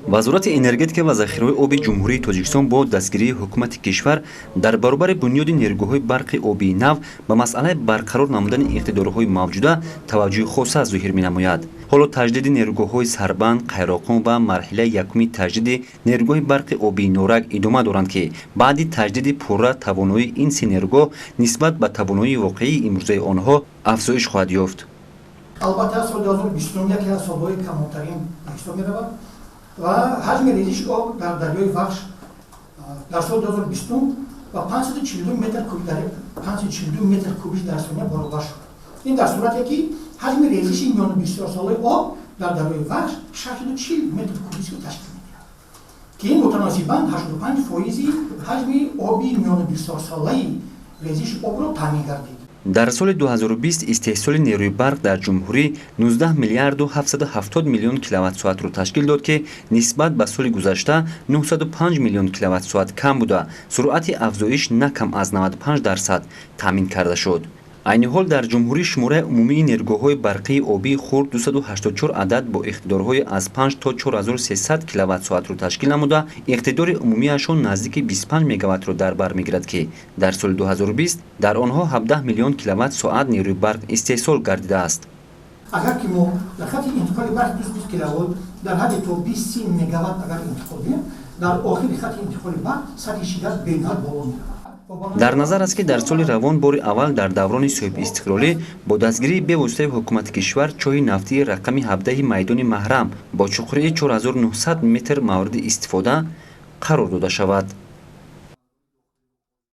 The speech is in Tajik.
Вазорати энергетика ва захираҳои оби Ҷумҳурии Тоҷикистон бо дастгирии ҳукумати кишвар дар баробари бунёди нерӯгоҳҳои барқи обии нав ба масъалаи барқарор намудани иқтидорҳои мавҷуда таваҷҷӯҳи хоса зоҳир менамояд. Ҳоло таҷдиди нерӯгоҳҳои Сарбанд, Қайроққум ва марҳилаи якуми таҷдиди нерӯгоҳи барқи обии Норак идома доранд, ки баъди таҷдиди пурра тавоноии ин се нерӯгоҳ нисбат ба тавоноии воқеии имрӯзаи онҳо афзоиш хоҳад ёфт. Албатта, соли 2020 яке аз солҳои камобтарин ба ҳисоб меравад ва ҳаҷми резиши об дар дарёи Вахш дар соли 2020 ба 542 метр куб 542 метр кубиш дар сония баробар шуд. Ин дар сурате ки ҳаҷми резиши миёни бисёрсолаи об дар дарёи Вахш 640 метр кубишро ташкил медиҳад, ки ин мутаносибан 85 фоизи ҳаҷми оби миёни бисёрсолаи резиши обро таъмин гардид. Дар соли 2020 истеҳсоли нерӯи барқ дар ҷумҳурӣ 19 миллиарду 770 миллион киловатт-соатро ташкил дод, ки нисбат ба соли гузашта 905 миллион киловатт-соат кам буда, суръати афзоиш на кам аз 95% таъмин карда шуд. Айни ҳол дар ҷумҳурӣ шумораи умумии нерӯгоҳҳои барқии обии хурд 284 адад бо иқтидорҳои аз 5 то 4300 киловатт-соатро ташкил намуда, иқтидори умумиашон наздики 25 мегаваттро дар бар мегирад, ки дар соли 2020 дар онҳо 17 миллион киловатт-соат нерӯи барқ истеҳсол гардидааст. Агар ки мо дар хати интиқоли барқи 220 киловолт дар ҳадди то 20 мегаватт агар интиқол диҳем, дар охири хати интиқоли барқ сатҳи шиддат бениҳоят боло меравад. Дар назар аст, ки дар соли равон бори аввал дар даврони соҳибистиқлолӣ бо дастгирии бевоситаи ҳукумати кишвар чоҳи нафтии рақами 17 майдони Маҳрам бо чуқурии 4900 метр мавриди истифода қарор дода шавад.